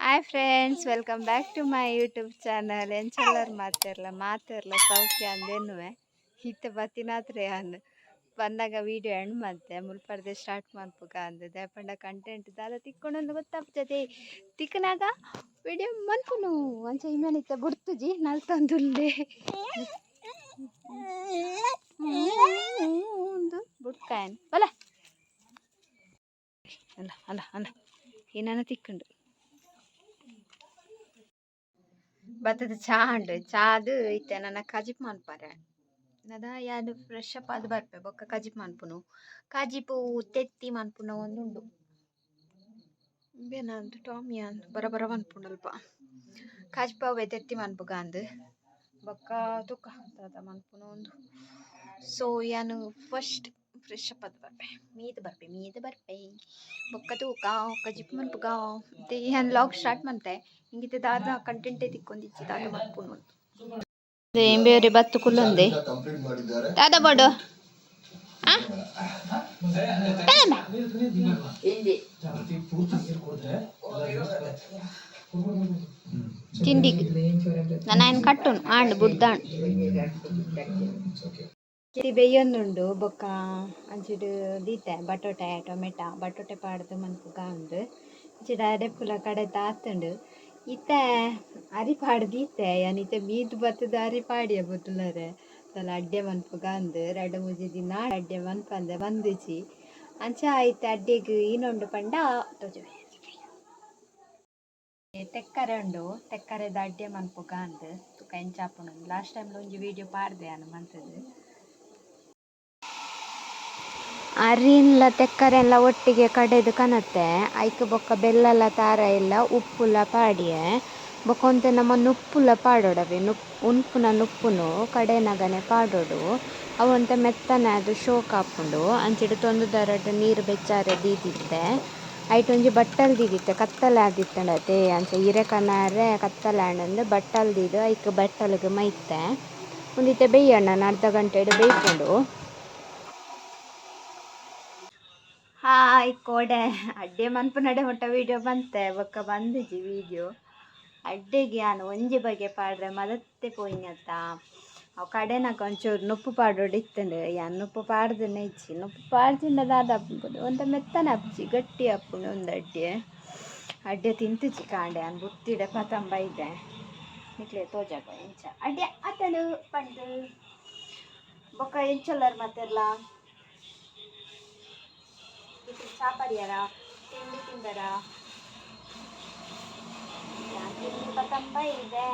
Hi friends, welcome back to my YouTube channel. ಎಂಚೆಲ್ಲರ್ ಮಾತೆರ್ಲ ಮಾತೆರ್ಲ ಸೌಖ್ಯ ಅಂದೆನ್ನುವೆ. ಇತ್ತೆ ಬತ್ತಿನಾತ್ರೆ ಅಂದ್ ಬಂದಾಗ ವೀಡಿಯೋ ಎಂಡ್ ಮಂತೆ ಮುಲ್ಪರ್ದೆ ಸ್ಟಾರ್ಟ್ ಮನ್ಪುಗ ಅಂದ್ ದಾಯೆ ಕಂಟೆಂಟ್ ದಾದ ತಿಕ್ಕೊಂಡೊಂದು ಗೊತ್ತಾಪ್ಜತೆ. ತಿಕ್ಕನಾಗ ವೀಡಿಯೋ ಮನ್ಪುನು. ಅಂಚ ಇಮೇನ್ ಇತ್ತೆ ಬುಡ್ತುಜಿ ನಲ್ತೊಂದುಲ್ಲೆ ಉಂದು ಬುಡ್ಕಾಯನ್ ಬಲ ಅಲ್ಲ ಅಲ್ಲ ಅಲ್ಲ ಏನಾನ ತಿಕ್ಕುಂಡು. ಬತ್ತದ ಚಾ ಉಂಡು. ಚಾದು ಇತ್ತೆ ನನ್ನ ಕಜಿಪ್ ಮನ್ಪರೆ ನದ ಯಾನ್ ಫ್ರೆಶ್ ಅಪ್ ಆದ್ ಬರ್ಪೆ, ಬೊಕ್ಕ ಕಜಿಪ್ ಮನ್ಪುನು. ಕಜಿಪು ತೆತ್ತಿ ಮನ್ಪುನ ಒಂದುಂಡು. ಉಂಬೇನಂದು ಟಾಮಿ ಅಂದ್ ಬರ ಬರ ಮನ್ಪುಂಡು ಅಲ್ಪ. ಕಜಿಪ್ ಅವೆ ತೆತ್ತಿ ಮನ್ಪುಗ ಅಂದ್ ಬೊಕ್ಕ ತುಕ್ಕ ದಾದ ಮನ್ಪುನ ಉಂದು. ಸೊ ಯಾನ್ ಫಸ್ಟ್ ಫ್ರೆಶ್ ಅಪ್ ಆದ್ ಬರ್ಪೆ, ಮೀದ್ ಬರ್ಪೆ, ಮೀದ್ ಬರ್ಪೆ, ಬೊಕ್ಕ ತೂಕ ಕಜಿಪ್ ಮನ್ಪುಗ. ಮತ್ತೆ ಯಾನ್ ವ್ಲಾಗ್ ಸ್ಟಾರ್ಟ್ ಮಂತೆ. ಇಂಗಿತೆ ದಾದ ಕಂಟೆಂಟೇ ತಿಕ್ಕೊಂದಿಜ್ಜಿ ದಾದ ಮನ್ಪುನು. ಇಂಬೇರಿ ಬತ್ತು ಕುಲ್ಲೊಂದೆ. ಕಂಪ್ಲೀಟ್ ಮಾಡಿದ್ದಾರೆ. ದಾದ ಬೋಡು? ಆ ದಾದ? ತಿಂಡಿಗ್ ನಾನು ఆయన ಕಟ್ಟುನು ಆಂಡ್ ಬುಡ್ದಾಂಡ್ ಬೇಯೊಂದುಂಡು. ಬೊಕ್ಕ ಅಂಚಿಡ್ ದೀತೆ ಬಟೋಟೆ ಟೊಮೆಟೊ. ಬಟೋಟೆ ಪಾಡ್ದು ಮನ್ಪುಗ ಅಂದ್. ಅಂಚಿಡ ಅಡೆಪುಲ ಕಡೆತ ಆತುಂಡು. ಇತ್ತೆ ಅರಿ ಪಾಡ್ ದೀತೆ ಯಾನ್. ಇತ್ತೆ ಮೀದ್ ಬತ್ತುದು ಅರಿ ಪಾಡಿಯ ಬೊತುಲರೆ ದಾಲ ಅಡ್ಡೆ ಮನ್ಪುಗ ಅಂದ್. ರಡ್ಡ್ ಮೂಜಿ ದಿನ ಅಡ್ಡೆ ಮನ್ಪಂದೆ ಬಂದಿಜಿ. ಅಂಚ ಇತ್ತೆ ಅಡ್ಡೆಗ್ ಈನುಂಡು ಪಂಡ ತೋಜುವೆ. ತೆಕ್ಕರೆ ಉಂಡು, ತೆಕ್ಕರೆದ ಅಡ್ಡೆ ಮನ್ಪುಗ ಅಂದ್. ತುಕ ಎಂಚ ಆಪುಂಡು. ಲಾಸ್ಟ್ ಟೈಮ್ ಒಂಜಿ ವೀಡಿಯೋ ಪಾಡ್ದೆ ಯಾನ್ ಮಂತುದು. ಅರಿನ್ಲ ತೆಕ್ಕರೆನ್ಲ ಒಟ್ಟಿಗೆ ಕಡೆದು ಕನತೆ. ಐಕ್ ಬೊಕ್ಕ ಬೆಲ್ಲಲ ತಾರಾಯಿಲ ಉಪ್ಪುಲ ಪಾಡಿಯೆ. ಬೊಕ್ಕ ಒಂತೆ ನಮ ನುಪ್ಪುಲ ಪಾಡೊಡವೆ. ನುಪ್ಪು ಉನ್ಪುನ ನುಪ್ಪುನು ಕಡೆನಗನೆ ಪಾಡೊಡು. ಅವು ಒಂತೆ ಮೆತ್ತನೆ ಅದು ಶೋಕ್ ಆಪುಂಡು. ಅಂಚಿಡ್ ತೊಂದುದರಡ್ ನೀರು ಬೆಚ್ಚಾರೆ ದೀದಿತ್ತೆ. ಐಟ್ ಒಂಜಿ ಬಟ್ಟಲ್ ದೀದಿತ್ತೆ. ಕತ್ತಲೆ ಆದಿತ್ತಂಡತೆ, ಅಂಚ ಇರೆ ಕನಾರೆ ಕತ್ತಲೆ ಆಂಡಂದು ಬಟ್ಟಲ್ ದೀದು ಐಕ್ ಬಟ್ಟಲ್ಗ್ ಮೈತೆ. ಉಂದಿತ್ತೆ ಬೆಯ್ಯಣ್ಣ ಅರ್ಧ ಗಂಟೆಡ್ ಬೇಯ್ಪುಂಡು. ಹಾಯ್ ಕೋಡೆ ಅಡ್ಡೆ ಮನ್ಪುನಡೆ ಮುಟ್ಟ ವೀಡಿಯೋ ಬಂತೆ, ಬೊಕ್ಕ ಬಂದಿಜಿ ವೀಡಿಯೋ. ಅಡ್ಡೆಗೆ ಯಾನ್ ಒಂಜಿ ಬಗೆ ಪಾಡ್ರೆ ಮದತ್ತೆ ಪೋಯಿನತ್ತ. ಅವು ಕಡೆನಕ ಒಂಚೂರು ನುಪ್ಪು ಪಾಡೋಡು ಇತ್ತಂಡು. ಯಾನ್ ನುಪ್ಪು ಪಾಡ್ದನೆ ಇಜ್ಜಿ. ನುಪ್ಪು ಪಾಡ್ಜಿಂಡ ದಾದ ಆಪುಂಡು, ಒಂತೆ ಮೆತ್ತನೆ ಆಪುಜಿ, ಗಟ್ಟಿ ಆಪುಂಡು. ಒಂದು ಅಡ್ಡೆ ಅಡ್ಡೆ ತಿಂತುಜಿ ಕಾಂಡೆ. ಯಾನ್ ಬುತ್ತಿಡೆ ಪತಂಬ ಇದೆ. ನಿಕ್ಲೆ ತೋಜಾಗ ಎಂಚ ಅಡ್ಡೆ ಆತಂಡು ಪಂಡು. ಬೊಕ್ಕ ಎಂಚೊಲ್ಲರ್ ಮಾತೆರ್ಲ? ಚಾ ಪಡಿಯಾರ? ತಿಂಡಿ ತಿಂದರ? ಯಾನ್ ತಿಂಡಿ ಪತಂಬ ಇದೆ.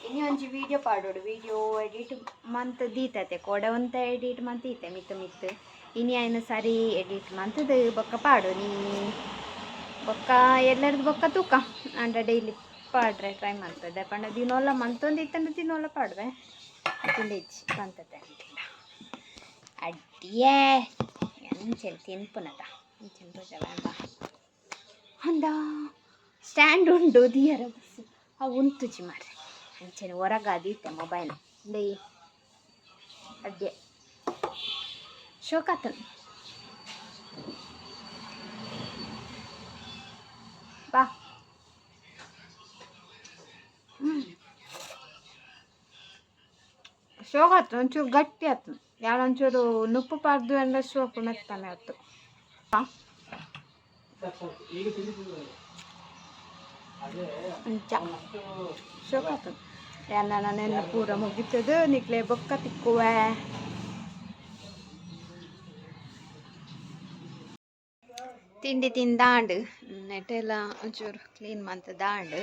ಇನಿ ಒಂಜಿ ವೀಡಿಯೋ ಪಾಡೋಡು. ವೀಡಿಯೋ ಎಡಿಟ್ ಮಂತ್ ದೀತತೆ. ಕೋಡೆ ಒಂತೆ ಎಡಿಟ್ ಮಂತ್ ಈತೆ ಮಿತ್ತು ಮಿತ್ತು. ಇನಿ ಆಯ್ನ ಸರಿ ಎಡಿಟ್ ಮಂತದು ಬೊಕ್ಕ ಪಾಡೋನಿ. ಬೊಕ್ಕ ಎಲ್ಲರದು ಬೊಕ್ಕ ತೂಕ ಅಂಡ ಡೈಲಿ ಪಾಡ್ರೆ ಟ್ರೈ ಮಲ್ಪೆದೆ. ಪಂಡ ದಿನೋಲ ಮಂತೊಂದು ಇತ್ತಂಡ ದಿನೋಲ ಪಾಡುವೆ. ಇತ್ತಂಡ ಇಜ್ಜಿ ಮಂತತೆ. ಅಡ್ಡಿಯೇ ಎಂಚೆನ್ ತಿನ್ಪುನದ ಅಂಚೆನ್ ತೋಜ ಅಂದ. ಸ್ಟ್ಯಾಂಡ್ ಉಂಡು ದಿಯರ ಬಸ್ ಅವು ಉಂತುಜಿ ಮಾರ್ರೆ. ಅಂಚನೆ ಹೊರಗ ದೀತೆ ಮೊಬೈಲ್. ದೈ ಅಡ್ಡೆ ಶೋಕಾತನ್ ಬಾ. ಶೋಕ್ ಆತು, ಒಂಚೂರು ಗಟ್ಟಿ ಆತು. ಯಾನ್ ಒಂಚೂರು ನುಪ್ಪು ಪಾಡ್ದು ಅಂದ್ರೆ ಶೋಕು ಮೆತ್ತನೆ ಆತು. ಅಂಚ ಶೋಕ್ ಆತು. ಯಾನ್ ನೆನ್ನ ಪೂರ ಮುಗಿತದು ನಿಕ್ಲೆ ಬೊಕ್ಕ ತಿಕ್ಕುವೆ. ತಿಂಡಿ ತಿಂದಾಂಡ್. ನೆಟೆಲ್ಲ ಒಂಚೂರು ಕ್ಲೀನ್ ಮಂತದಾಂಡ್.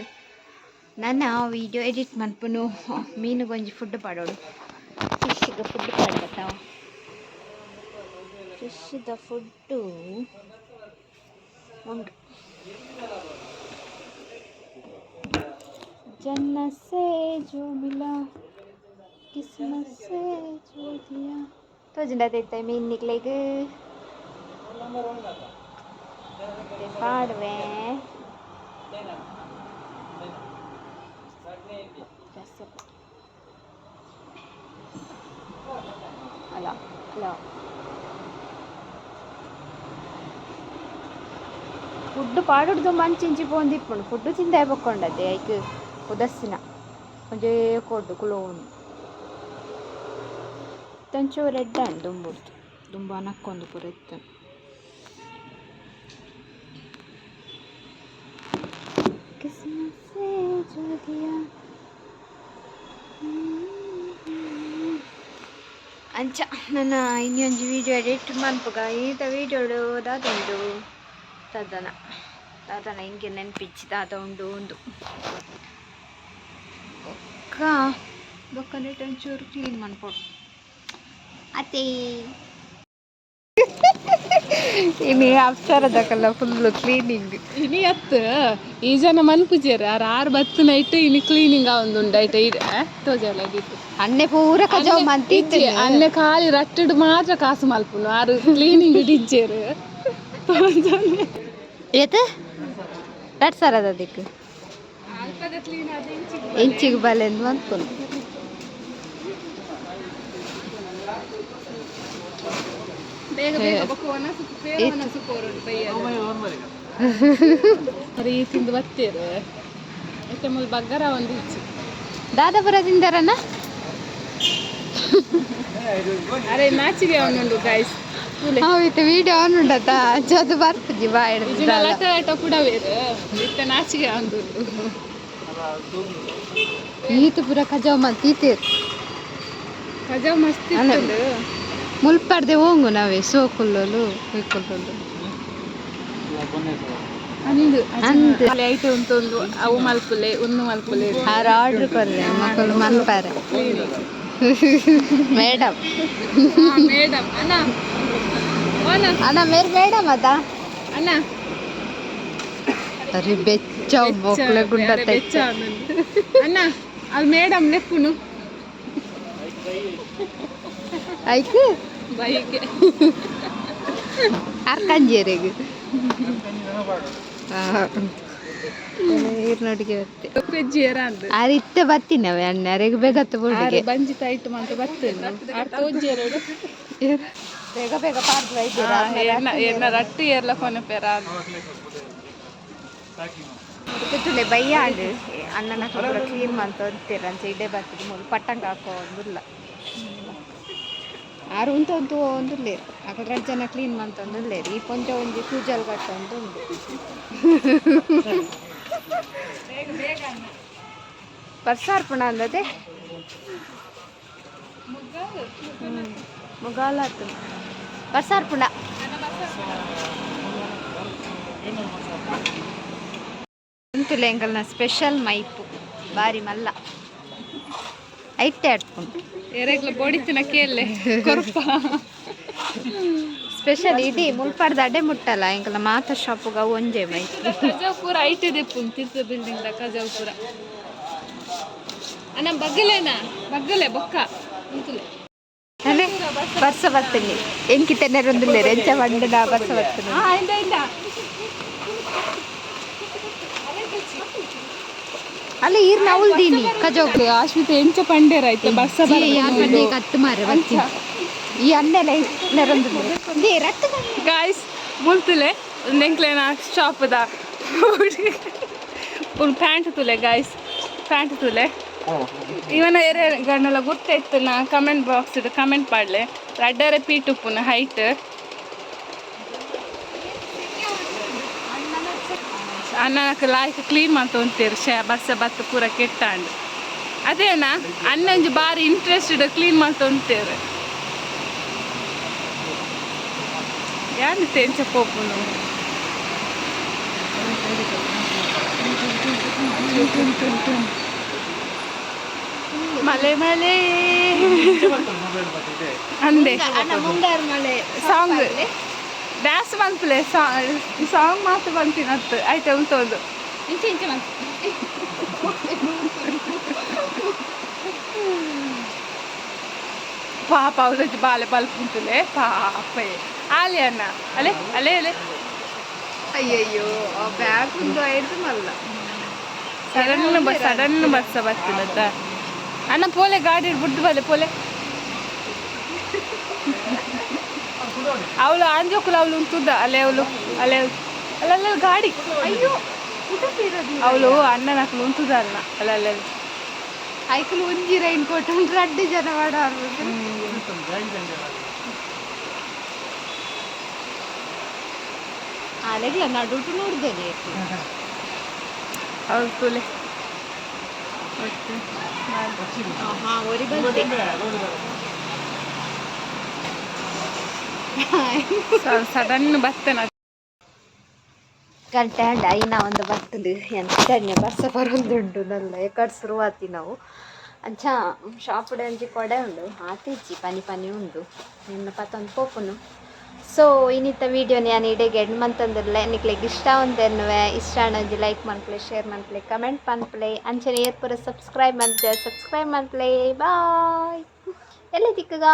ನನ್ನ ವೀಡಿಯೋ ಎಡಿಟ್ ಮನ್ಪುನು. ಮೀನುಗೊಂಜಿ ಫುಡ್ ಪಾಡೋಡು. ಫಿಶ್ಗೆ ಫುಡ್ ಪಾಡ್ಬತ್ತ. ಫಿಶ್ದ ಫುಡ್ಡು ಉಂಡು. जन्नत से जो मिला, किस्मत से जो दिया. ತೋಜಿಂಡ ತೈತ ಮೀನ್ ನಿಕ್ಲೆಗ್ ಪಾಡುವೆ. ಅಲ್ಲ ಅಲ್ಲ. ಫುಡ್ ಪಾಡುಡ್ದು ಮಂಚಿಂಚಿ ಪೋಂದಿಪ್ಪುಂಡು ಫುಡ್ ತಿಂದಾಯ ಬೊಕ್ಕೊಂಡದೆ ಐಕ್ ಉದಸ್ಸಿನ ಒಂಜೇ ಕೊಡ್ಡು ಕುಲೋನು ಒಂಚೂರು ಎಡ್ಡೆ ಉಂಡು ದುಂಬುಡ್ದು ದುಂಬು ಅನಕ್ಕೊಂದು ಪೂರ ಇತ್ತು. किस्मत से जो दिया ಅಂಚ ನನ್ನ ಇನ್ನೊಂಜಿ ವಿಡಿಯೋ ಎಡಿಟ್ ಮನ್ಪುಗ ಈತ ವೀಡಿಯೋಡು ದಾದ ಉಂಡು ದಾದನ ದಾದನ ಹಿಂಗೆ ನೆನ್ಪಿಚ್ಚಿ ದಾದ ಉಂಡು ಉಂದು ಬೊಕ್ಕ ಬೊಕ್ಕ ನೆಟ್ ಒಂಚೂರು ಕ್ಲೀನ್ ಮನ್ಪೊಡು ಅತೇ. ಇನ್ನು ಅಪ್ಸರದಕಲ್ಲ ಫುಲ್ ಕ್ಲೀನಿಂಗ್. ಇನಿ ಅತ್ ಈ ಜನ ಮನ್ಪುಜೆರ್ ಆರ್ ಆರ್ ಬತ್ತು ನೈಟ್ ಇನಿ ಕ್ಲೀನಿಂಗ್ ಆವೊಂದುಂಡು ಐಟ್ ತೋಜಲ್ಲ ದಿತ್ತು. ಅಣ್ಣೆ ಪೂರ ಕಜಾವ್ ಮಂತಿತ್ತು. ಅನ್ನೆ ಖಾಲಿ ರಟ್ಟಡ್ ಮಾತ್ರ ಕಾಸು ಮಲ್ಪುನು ಆರ್ ಕ್ಲೀನಿಂಗ್ ಇಜ್ಜೆರ್. ಏತ್ 2000 ಅದಕ್ಕೆ ಇಂಚಿಗೆ ಬಲೆ ಎಂದು ಮನ್ಪುನು. ಬೇಗ ಬೇಗ ಬೊಕ್ಕ ಒನಸು ಪೇರ ಒನಸು ಕೋರೊಡು ಬಯ್ಯದ ಈ ತಿಂದು ಬತ್ತೇರು ಐತೆ ಮುಲ್ ಬಗ್ಗರ ಒಂದು ಇಚ್ಚಿ. ದಾದಾಪುರ ತಿಂದಾರನ. ಅರೆ ನಾಚಿಗೆ ಅವನುಂಡು ಗೈಸ್. ಇತ್ತೆ ವಿಡಿಯೋ ಆನ್ ಉಂಡತ ಅದು ಬರ್ಪುಜಿ ಬಾಯ್. ಇಜಿನ ಲಟ ಲಟ ಪುಡವೇರು ಇತ್ತೆ ನಾಚಿಗೆ ಅವನುಂಡು. ಈತ ಪೂರ ಕಜಾವ್ ಮಂತೀತೇರು. ಕಜಾವ್ ಮಸ್ತ್ ಇತ್ತುಂಡು. ಮುಲ್ಪರ್ದೆ ಹೋಗು ನಾವೇ ಸೋಕುಲ್ಲೋಲು ಕುಯ್ಕೊಳ್ಳೋಲು. ಅಂದು ಅಂದ್. ಲೈಟ್ ಉಂತೊಂದು ಅವು ಮಲ್ಪುಲೆ ಉನ್ನು ಮಲ್ಪುಲೆ. ಆರು ಆರ್ಡ್ರ್ ಕೊರ್ರೆ ಮಕ್ಕಳು ಮನ್ಪಾರೆ ಮೇಡಮ್. ಮೇಡಮ್ ಅಣ್ಣ ಓನ. ಅಣ್ಣ ಮೇರ್ ಮೇಡಮ್ ಅದ. ಅಣ್ಣ. ಅರೆ ಬೆಚ್ಚ ಮಕ್ಕಳ ಗುಂಡ. ಬೆಚ್ಚ ಅಣ್ಣ ಅಲ್ಲಿ ಮೇಡಮ್ ಲೆಪ್ಪುನು. ಐಕ್ ಬೈಕೆ. ಅರ್ಕಂಜೇರಿಗೆ ನೀರ್ನೊಟ್ಟಿಗೆ ಬತ್ತೆ. ಪೆಜ್ಜಿಯರ ಅಂದ್. ಆರ್ ಇತ್ತೆ ಬತ್ತಿನವೆ ಅಣ್ಣ ಅರೆಗ್ ಬೇಗತ್ತು ಬೋಡಿಗೆ. ಬಂಜಿ ಟೈಟ್ ಮಂತ ಬತ್ತೇನು ಆರ್ ತೋಜ್ಜಿಯರು. ಬೇಗ ಬೇಗ ಪಾರ್ದು. ಎನ್ನ ರಟ್ಟು ಏರ್ಲ ಕೊನಪೆರ. ತುಲೆ ಬಯ್ಯಾಂಡು ಅಣ್ಣನ ಪೂರ ಕ್ಲೀನ್ ಮಂತ ಅಂತೀರ ಅಂಚ ಇಡೆ ಬರ್ತದೆ ಮೂಲು ಪಟ್ಟಂಗ ಹಾಕೋ ಒಂದುಲ್ಲ ಆರು ಉಂತ ಉಂತು ಒಂದುಲ್ಲೇರು ಅಕಲ್ ರಡ್ಡ್ ಜನ ಕ್ಲೀನ್ ಮಂತ ಒಂದುಲ್ಲೇರು ಈ ಪೊಂಜ ಒಂಜಿ ಕೂಜಲ್ ಕಟ್ಟ ಒಂದು ಉಂಡು ಬರ್ಸಾರ್ಪಣ ಅಂದದೆ ಮುಗಾಲ ಬರ್ಸಾರ್ಪುಣ ಉಂತುಲೆ ಎಂಕಲ್ನ ಸ್ಪೆಷಲ್ ಮೈಪು ಬಾರಿ ಮಲ್ಲ ಐಟೆ ಆಡ್ಕೊಂಡು. ಎರೆಗ್ಲ ಬೊಡಿತಿನ ಕೇಳ್ಲೆ ಕೊರ್ಪ. ಸ್ಪೆಷಲ್ ಇಡೀ ಮುಲ್ಪಾಡ್ದ ಅಡೆ ಮುಟ್ಟಲ್ಲ ಎಂಕಲ್ನ ಮಾತ ಶಾಪುಗ ಒಂಜೆ ಮೈಪು. ಕಜಾವ್ಪುರ ಐಟೆ ದೆಪ್ಪುನ್ ತಿರ್ತ ಬಿಲ್ಡಿಂಗ್ ದ ಕಜಾವ್ಪುರ ಅಣ್ಣ ಬಗ್ಗಲೇನಾ ಬಗ್ಗಲೆ ಬೊಕ್ಕ ಉಂತುಲೆ. ಅಲೆ ಬರ್ಸ ಬರ್ತೀನಿ ಎಂಕಿ ತೆನ್ನೆರೊಂದುಲ್ಲೇರು ಎಂಚ ಬಂಡದ ಬರ್ಸ ಬರ್ತೀನಿ. ಹಾ ಇಂದ ಇಂದ. ಅಲ್ಲ ಈರ್ನ ಅವಲ್ದೀನಿ ಕಜೋಗ್. ಆಶ್ಮಿತ ಎಂಚ ಪಂಡೇರ ಆಯ್ತ ಬರ್ಸ. ಕತ್ತು ಮಾರೆ ಬರ್ತೀನಿ ಈ ಅನ್ನೆಲ್ಲ ನೆರೊಂದುಲ್ಲೇರು they ರಟ್ಟು. ಗಾಯ್ಸ್ ಮುಲ್ತುಲೆ ನೆಂಕ್ಲೇನ ಶಾಪ್ದ ಒಂದು ಪ್ಯಾಂಟ್ ತುಲೆ ಗಾಯ್ಸ್ ಪ್ಯಾಂಟ್ ತುಲೆ. ಇವನ ಎರೆ ಗಣ್ಣಲ ಗುರ್ತ ನಾ ಕಮೆಂಟ್ ಬಾಕ್ಸ್ ಕಮೆಂಟ್ ಪಾಡ್ಲೆ ರಡ್ಡರೆ ಪೀಟ್ ಉಪ್ಪುನ ಹೈಟ್ ಅಣ್ಣನಕ್ಕೆ ಲಾಯ್ಕ್ ಕ್ಲೀನ್ ಮಂತೊಂತೇರು ಶೇ ಬರ್ಸ ಬತ್ತು ಪೂರ ಕೆಟ್ಟಾಂಡ್ ಅದೇನಾ ಅಣ್ಣಂಜಿ ಬಾರಿ ಇಂಟ್ರೆಸ್ಟೆಡ್ ಕ್ಲೀನ್ ಮಂತೊಂತೇರು ಯಾನ್ ತೆಂಚ ಪೋಪುನು ಮಲೆ ಮಲೆ ಅಂದೆ. ಅಣ್ಣ ಮುಂಗಾರು ಮಳೆ. ಸಾಂಗ್ ಡ್ಯಾನ್ಸ್ ಮನ್ಪುಲೆ ಸಾಂಗ್ ಮಾತ್ರ ಬಂತಿನತ್ತು ಆಯ್ತಾ ಉಂಟೊಂದು. ಇಂಚೆ ಇಂಚೆ ಮಂತ್ ಪಾಪ ಅವಲಜ್ಜಿ ಬಾಲೆ ಬಲ್ಪುಂತುಲೆ ಪಾಪ ಆಲೆ ಅಣ್ಣ ಅಲೆ ಅಲೆ ಅಲೆ. ಅಯ್ಯಯ್ಯೋ ಆ ಬ್ಯಾಗ್ ಒಂದು ಆಯ್ತು ಮಲ್ಲ. ಸಡನ್ ಬಸ್ ಸಡನ್ ಬಸ್ಸ ಬರ್ತದತ್ತ ಅಣ್ಣ ಪೋಲೆ ಗಾಡಿ ಬುಡ್ದು ಬಲೆ ಪೋಲೆ ಅವಳು ಆಂಜೋಕುಲು ಅವಳು ಉಂತುದ ಅಲೆ ಅವಳು ಅಲೆ. ಅಲ್ಲಲ್ಲ ಗಾಡಿ. ಅಯ್ಯೋ, ಉಡುಪಿರೋದು. ಅವಳು ಅಣ್ಣನ ಉಂತುದಲ್ಲ, ಅಲ್ಲ ಅಲ್ಲ. ಐಕುಲು ಒಂಜಿ ರೈನ್ ಕೋಟ್ ಉಂಟು, ರಡ್ಡು ಜನ ಮಾಡಾರು. ಆಲೆಗ್ಲ ನಡುಟು ನೋಡ್ದೇನೆ. ಅವ್ಳು ತುಲೆ ಒಟ್ಟು. ಹಾ, ಒರಿ ಬಂದೆ. ಸಡನ್ ಬತ್ತನ. ಗಂಟೆ ಅಂಡ ಐನ ಒಂದು ಬರ್ತುಂಡು ಎಂತ ಬರ್ಸ ಬರೊಂದುಂಡು. ನಲ್ಲ ಎಕಡ್ ಶುರುವಾತಿ ನಾವು. ಅಂಚ ಶಾಪುಡೆ ಒಂಜಿ ಕೊಡೆ ಉಂಡು, ಆತಿಜ್ಜಿ, ಪನಿ ಪನಿ ಉಂಡು. ನಿನ್ನ ಪತ್ತೊಂದು ಪೋಪುನು. ಸೊ ಇನ್ನಿತ್ತ ವೀಡಿಯೋನ ಯಾನ್ ಇಡೆಗೆ ಎಂಡ್ ಮಂತೊಂದುಲ್ಲೆ. ನಿಕ್ಲೆಗ್ ಇಷ್ಟ ಒಂದೆನ್ನುವೆ. ಇಷ್ಟ ಆಂಡ ಒಂಜಿ ಲೈಕ್ ಮನ್ಪುಲೆ, ಶೇರ್ ಮನ್ಪುಲೆ, ಕಮೆಂಟ್ ಮನ್ಪುಲೆ. ಅಂಚನೆ ಏರ್ ಪೂರ ಸಬ್ಸ್ಕ್ರೈಬ್ ಮಲ್ತೆ ಸಬ್ಸ್ಕ್ರೈಬ್ ಮನ್ಪುಲೆ. ಬಾಯ್, ಎಲ್ಲ ತಿಕ್ಕುಗ.